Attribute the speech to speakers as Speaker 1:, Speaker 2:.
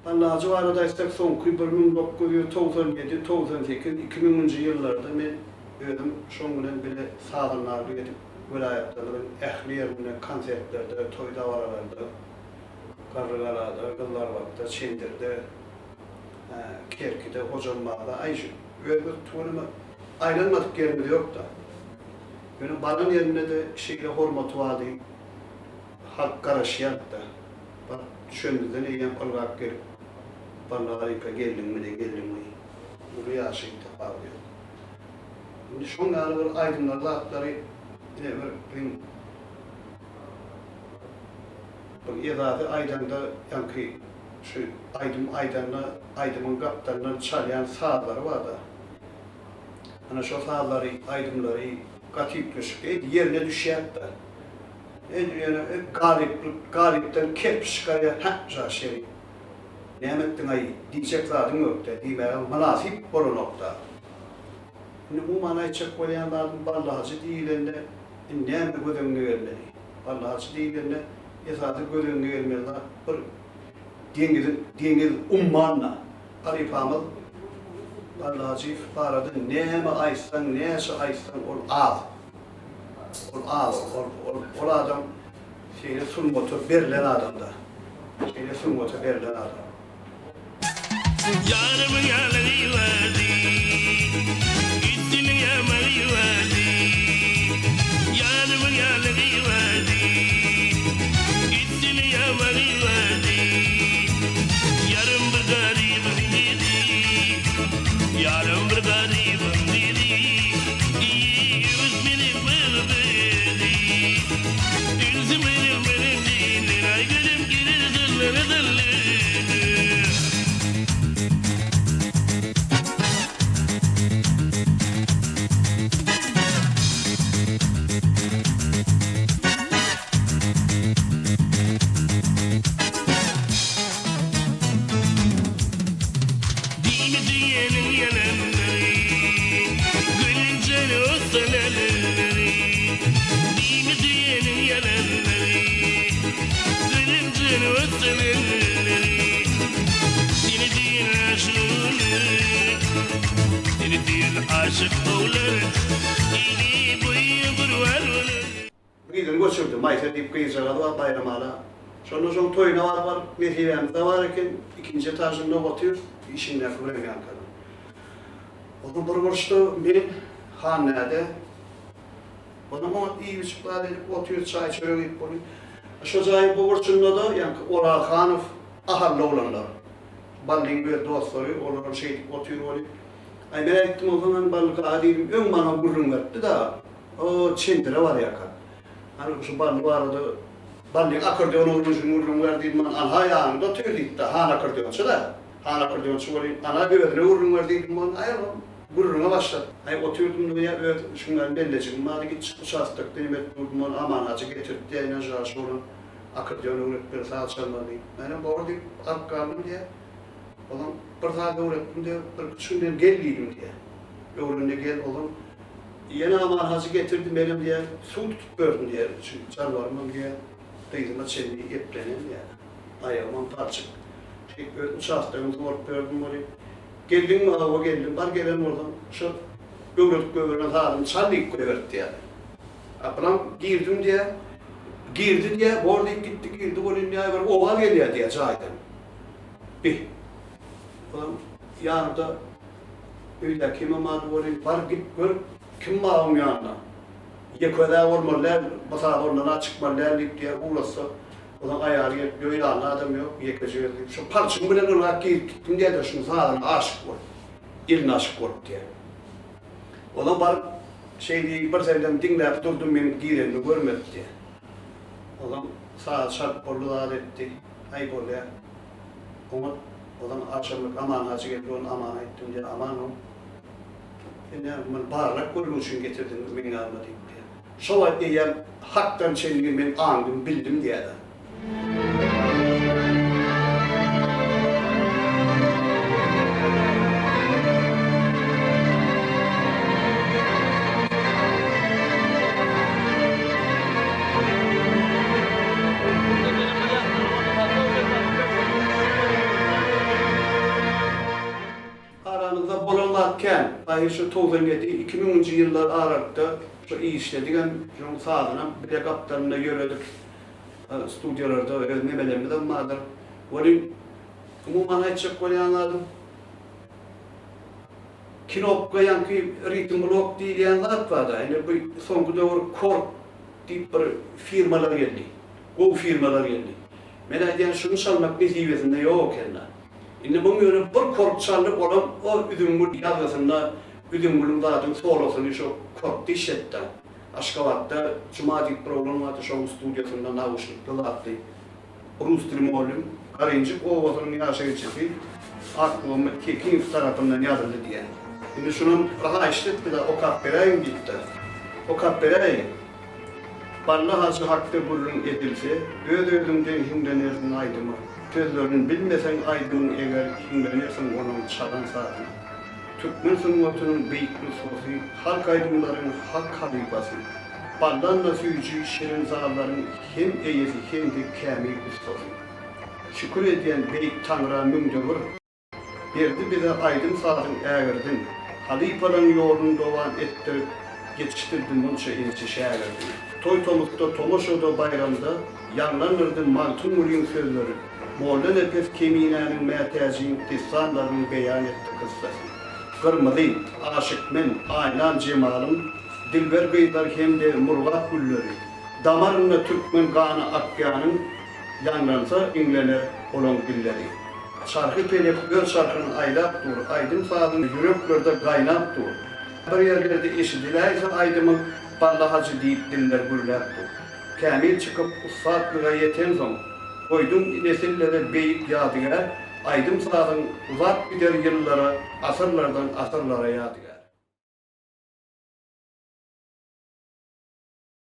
Speaker 1: Bally Hajy barada aýtsak, soňky 1997, 98, 2000-nji ýyllarda men özüm şoň bilen bile sazandarlyk edip, welaýatlarymyzyň ähli ýerinde konsertlerde, toý-dabaralarda, Garrygalada, Gyzlarbatda, Çendirde, Kerkide, Hojambazda, aý şu özümiz tüweleme aýlanmadyk ýerimiz ýok-da. Ýöne baran ýerinde-de şeýle hormaty bardy, halk garaşýardy-da. Baryp düşenimizden eýýäm ylgap gelip, Bally halypa geldiňmi-de geldiňmi? Uly ýaşy tapawudy ýok. Indi şoň ýaly bir aýdymlary zatlary ine bir biziň bir esasy aýdanda ýaňky şu aýdym aýdanda aýdymyň gapdalyndan çalýan sazlary barda. Ana şo sazlary aýdymlary gaty üýtgeşik edil ýerine düşýärdi-de. Edil ýöne galyplyk galypdan kerpiç çykarýar hä Žaşeri näme etdiňaý diýjek zadyň ýokda diýmäge mynasyp bolanokda. Indi umuman aýtjak bolýan zadym Bally Hajy diýilende indi näme göz öňüňe gelmeli? Bally Hajy diýilende esasy göz öňüňe gelmeli zat bir deňiziň deňiz ummanda halypamyz Bally Hajyýew barada näme aýtsaň näçe aýtsaň ol az. Ol az ol ol ol adam şeýle sungata berlen adamda. Şeýle sungata berlen adam.
Speaker 2: Ýarymyň ýalygy bardy, Üstüniň ýamagy bardy. Ýarymyň ýalygy bardy, Üstüniň ýamagy bardy. Ýarym bir garybyň gyzy, Ýarym bir garybyň gyzy. Dini diýeniň ýelenleri, Gülünjeli ossan elleri. Dini diýeniň ýelenleri, Gülünjeli ossan elleri. Seni diýen aşyk, Seni diýen aşyk oglan, Ili boýy gurban bolar.
Speaker 1: Gyzyny göçürdi. Maýsa diýip gyzjagaz bar Baýramala. Şonda şoň toýuna baryp alyp, nesibämizde bar eken, ikinji etažynda otyrys, işindäki wremýankada. Onsoň bir burçda men, Hannäde. Onam oňat iýip-içip zat edip otyrys, çaý-çörek iýip bolyp. Şo jaýyň bu burçunda-da ýaňky Oraz Hanow, ahally oglanlar. Ballyň öz dostlary, olaram şeýdip otyr bolyp. Aý, men aýtdym onsoň hany Bally aga diýdim, öň maňa gürrüň beripdi dagy. O Çendire barýarka. Hany şu Bally barada Ballyň akkordeon öwrenişini gürrüň ber diýdim. Maňa anha ýanyňda otyr diýdi-de. Han akkordeonçy-da. Han akkordeonçy welin, ana özüne gürrüň ber diýdim. Ol aý ol gürrüňe başlady. Aý otyrdym diýýär, öz şuň ýaly mellejigim bardy, gitjik uçastokda neme edip durdum, ony Aman hajy getirdi diýýär, ine žaş oglan akkordeon öwredip ber, saz çalmaly diýip. Menem bor diýip alyp galdym diýýär. Olam bir saz öwretdim diýýär, birküç günden gel diýdim diýýär. Öwrende gel olam Ýene Aman hajy getirdi, menem diýýär, suw tutup berdim diýýär, çünki jalbarymam diýýär, dyzyma çenli eplenen diýýär, aýagymam palçyk. Şeýdip öz uçastogymy suwaryp berdim welin, Geldiňmi, hawa geldim, bar gelen bolsaň, şo öwredip goýberen sazyňy çal diýip goýberdi diýýär. A bulam girdim diýýär, girdi diýýär, bor diýip gitdi, girdi welin diýýär, bir owaz gelýär diýýär jaýdan. Bi. Bulam ýanynda Öýdäki kimem ady welin, bar git gör, kim bar oň ýanynda. Ýeke-özä bolmaly däl, bu saz ondan-a çykmaly däl diýip diýýär, ugratsa, onuň aýaly gelip, ýok, ýanynda adam ýok, ýekeje özi diýip, şo palçygyň bilen ylgap girip gitdim diýýär-de, şuň sazyna aşyk bolup, eline aşyk bolup diýýär. Onam baryp, şeý diýip, birsellem diňläp durdum, meň girenimi görmedi diýýär. Onam sazy çalyp boldy, zat etdi, aý bolýar. Oňat ozan agşamlyk Aman hajy geldi ony Amana aýtdym diýýär Aman ol sen näme muny barlap görmek üçin getirdiňmi meň ýanyma diýip diýýär. Şo wagt eýýäm hakdan çenligi men aňdym bildim diýýär. Aý şu 97, 2000-nji ýyllar aralykda şu işledigem, şonuň sazynam bile gapdalynda ýöredik. Studiýalarda öz nemelerimizem bardyr. Welin, umuman aýtjak bolýan zadym, Knopka ýaňky ritm blok diýilýän zat barda, indi bu soňky döwür Korg diýip bir firmalar geldi. Gowy firmalar geldi. Men aýdýan şuny çalmak nesibesinde ýok ekenda. Indi muň ýöne bir Korg çaldy olam o Üzümgül ýazgysynda Üzümgülüň zadyň solosyny şo Korgda işletdi. Aşgabatda Juma diýip bir oglan bardy şoň studiýasynda nauşnikli zatdy. Rus dili mugallym, Garynjyk obasynyň ýaşaýjysy Akmuhammet Kekiýew tarapyndan ýazyldy diýýär. Indi şunam bir haýyşt etdi-de, okap beräýiň diýip-de. Okap beräýiň. Bally hajy hakda gürrüň edilse, öz-özüňden hiňlenersiň aýdyma. Sözlerini bilmeseň aýdymyň eger, hiňlenersiň onuň çalan sazyna. Türkmen sungatynyň beýik nusgasy, halk aýdymlaryň hak halypasy. Baldan-da süýji, şirin sazlaryň Hem eýesi hem-de kämil ussasy. Şükür edýän beýik Taňra müňde bir. Berdi bize aýdym-sazyň ägirdin. Halypalaň ýoluny dowam etdirip, ýetişdirdi munça inçe şägirdi. Toý-tomusda, tomaşada, baýramda ýaňlandyrdy Magtymgulyň sözleri. Mollanepes Keminäniň Mätäjiň dessanlarynyň beýan etdi kyssasy. Gyrmyzy, Aşyk men, Aýnam jemalym, Dilber gyzlar hem-de Murgap gülleri. Damarynda türkmen gany akýanyň Ýaňlansa iňlener olaň dilleri. Çarhy pelek öz çarhyny aýlap dur, Aýdym-sazyň ýüreklerde gaýnap dur. Bir ýerlerde eşidiläýse aýdymyň, Bally hajy diýip diller gürläp dur. Kämil çykyp ussatlyga ýetensoň, Goýduň nesillere beýik ýadygär, Aýdym-sazyň uzap gider ýyllara, Asyrlardan asyrlara ýadygär.